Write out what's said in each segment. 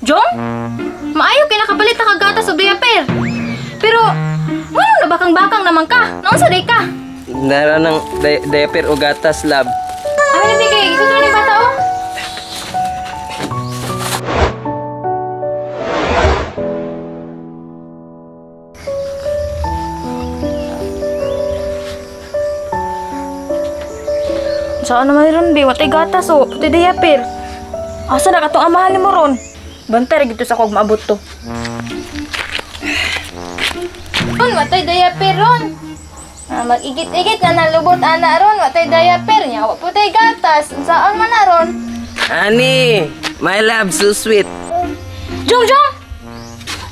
Jong? Maayo kay nakapalit na kagatas og diaper. Pero ngano na bakang-bakang naman ka? Naunsa day ka? Nara ng diaper o gatas, love. Amin na bigay, ikaw ni bata oh. Saan naman ron, be? Watay gatas oh, pati diaper. Asa na katong amahan nimo ron? Bantay ra gito sa kog maabot to. Ron, watay diaper ron. Ah, mag-igit-igit na nalubot ana ron, watay diaper nya, wa putay gatas. Saan man na ron? Ani, my love, so sweet. Jong, Jong!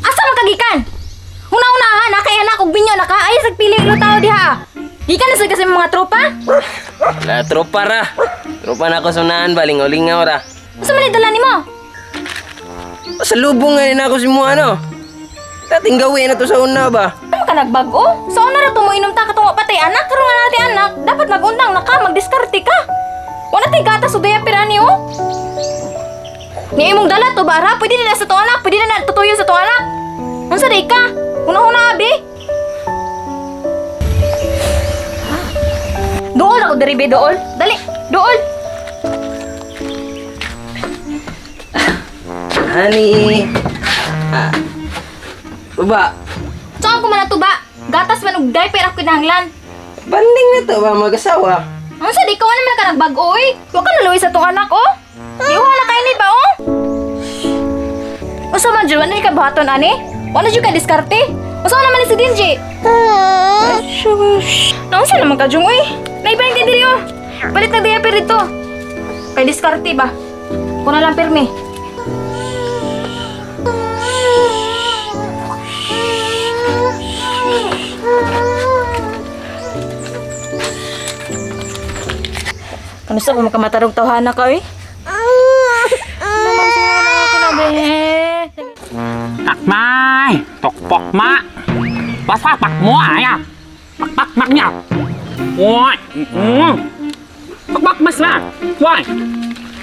Asa man kagikan? Una-una ha, kay anak og binyo na ka, ay sag pili og tao diha. Gikan na sad kasi mga tropa? Wala, tropa ra. Tropa na ako sunahan ba, lingaw-lingaw ra. Asa man dala nimo? Sa lubong nga na ako si mo ano. Dating gawin na to sa una ba? Ano ka nagbago? Sa una ra to mo inom ta katong wa patay anak, karon nga natin anak, dapat magundang na ka, magdiskarte ka. Wala tay gatas o diaper ani oh. Ni imong dala to bara, pwede na sa to anak, pwede na tutuyo sa to anak. Unsa day ka? Una-una abi. Dool ako diri be, dool. Dali, dool. Honey. Ah. Tuba. Saan ko man tuba? Gatas man og diaper ako kinahanglan. Banding na to ba mag-asawa? Unsa di ka wala man ka nagbag-o oy? Wa ka naluoy sa tong anak oh. Di wala kay ni ba oh? Unsa man jud wala ka buhaton ani? Wala jud ka diskarte? Unsa naman ni si Dinji? Shush. Naunsa naman ka jung oy? Naibang din diri oh. Palit nag diaper dito. Kay diskarte ba? Kuna lang pirmi. Kanusa kung makamatarong tawhana ka, eh? Takmay! Tokpok ma! Basta pakmo ay! Pakpak mak niya! Oy! Pakpak mas na! Oy!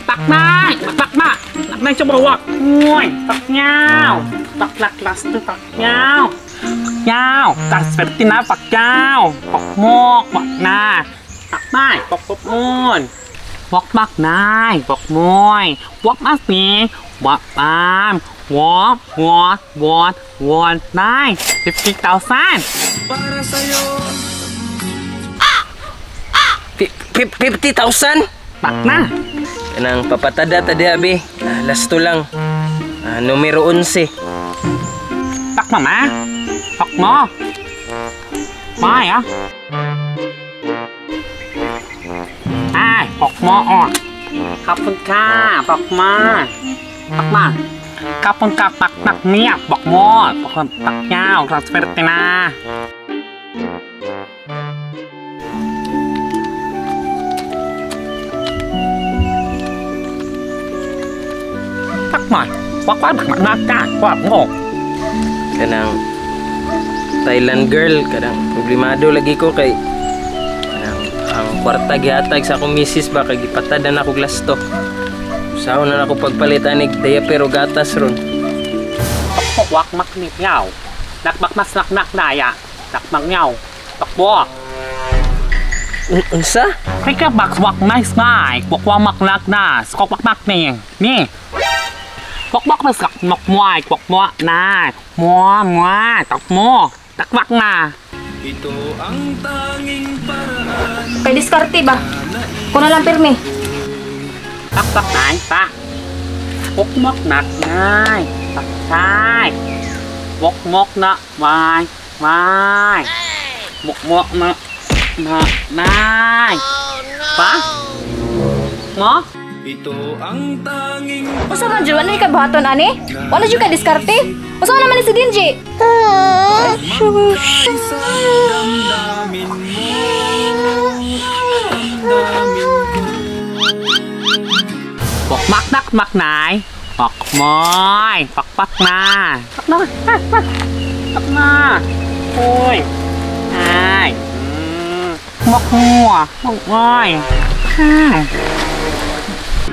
Takmay! Pakpak ma! Takmay sa bawak! Oy! Paknyaw! Taklaklas to paknyaw! Paknyaw! Taswerte na paknyaw! Pakmok! Wak na! Takmay! Pakpok mon! Wak mak nay! Pakmoy! Wak mas ni! Wak pam! 1 1 1 1 9 50,000. Para sa'yo. 50,000? Pak na. Kanang papatada tadi abi. Last to lang. Numero 11. Pak mama. Pak mo. Mai ah. Ai, pak mo. Kapun ka, pak ma. Pak ma. Kapun ka pak pak niya, pak mo. Pak pak nyaw, transfer na. Pak ma, wak wak mak mak ka, wak mo. Kanang Thailand girl, kadang problemado lagi ko kay kanang ang kwarta gihatag sa akong misis ba kay gipatadan ako glasto. Sao na ako pagpalit anig diaper o gatas ron. Wak mak ni nyaw. Nakmak mas nak nak naya. Nakmak nyaw. Takbo. Unsa? Kaya bak wak nice nice. Wak wak mak nak na. Skok wak mak ni. Ni. Wak wak mas mak mak muay wak mo na. Mo mo takmo. Takwak na. Ito ang tanging paraan. Kay diskarte ba? Kuna lang pirmi. Tak tak nai ta. Wok mok nak nai. Tak tai. Wok mok na mai mai. Mok mok na na nai. Pa? Mo? Ito ang tanging Unsa man jud wala ka buhaton ani? Wala jud ka diskarte? Unsa naman ni si Dinji? Shush. Damdamin mo. Damdamin ko. Wak mak nak mak nai. Wak moy. Pak pak na. Pak na. Pak na. Oy. Ai. Mok mo. Mok moy.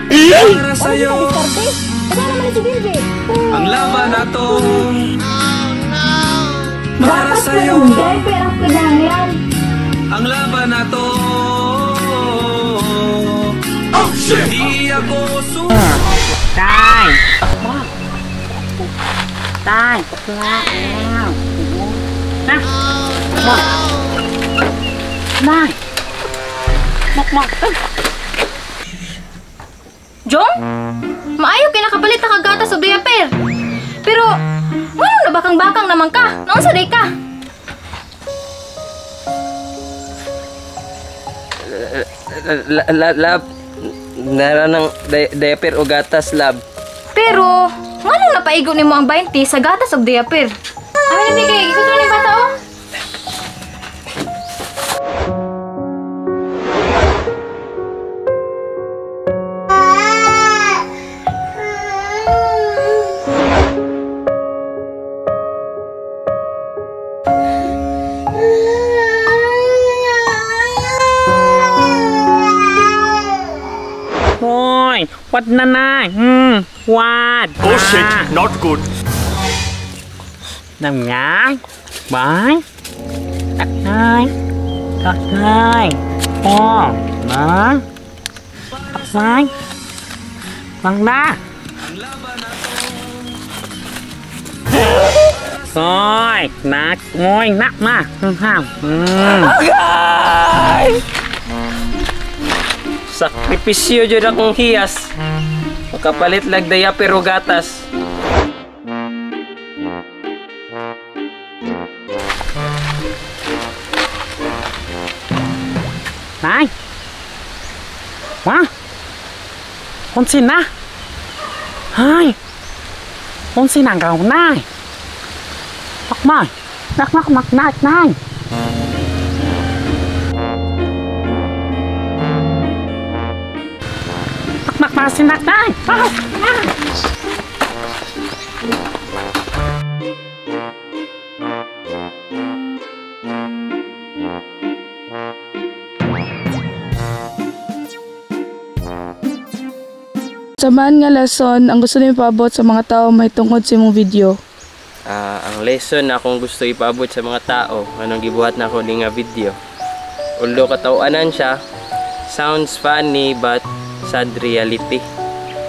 Para sa'yo. Unsa naman ni si Dinji? Ang laban na to. Para Gatas sa'yo. man, diaper ang kinahanglan. Ang laban na to. Hindi ako su Tay. Tay. Na. Na. Nay. Mak mak. Jong, maayo kay nakapalit na kag gatas og diaper. Pero, ngano na bakang-bakang naman ka? Naunsa day ka? Lab, nara ng diaper o gatas, lab. Pero, ngano napaigo nimo ang 20 sa gatas og diaper? Amin na bigay, ikaw ni bata oh. Hoy, what na na? What? Oh shit, not good. Nằm ngã. Bảy. Hai. Hai. Ba. Ba. Hai. Bằng ba. Rồi, nạc, ngồi, nặng mà. Không. Agay! Sakripisyo jud akong hiyas. Makapalit lag diaper o gatas. Này. Wow. Con xin na. Hai. Con xin nàng gầu này. Mắc mời. Mắc mắc mắc này này. Mắc mắc mắc xin nạc này. Samaan nga lesson ang gusto nimo ipaabot sa mga tao mahitungod sa imong video? Ang lesson na akong gusto ipaabot sa mga tao anong gibuhat na ako ni nga video. Although katawanan siya, sounds funny but sad reality.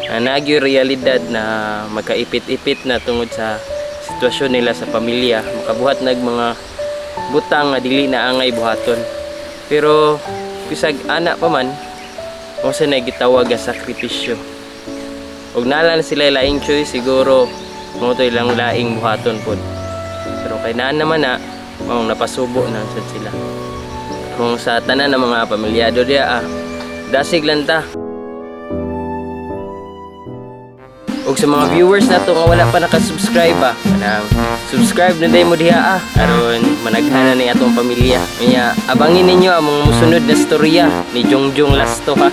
Nagyo realidad na magkaipit-ipit na tungod sa sitwasyon nila sa pamilya, makabuhat nag mga butang nga dili na angay buhaton. Pero bisag ana pa man, unsa na gitawag nga sakripisyo. Og nalan sila laing choice, siguro mo to ilang laing buhaton pod. Pero kay naan naman na, maong napasubo na sad sila. Kung sa tanan ng mga pamilyado diya, dasig lang ta. Og sa mga viewers na to nga wala pa nakasubscribe, kanang subscribe na day mo diha, aron managhanan ni atong pamilya. Unya abangin ninyo among musunod na storya ni Jongjong Lasto ha.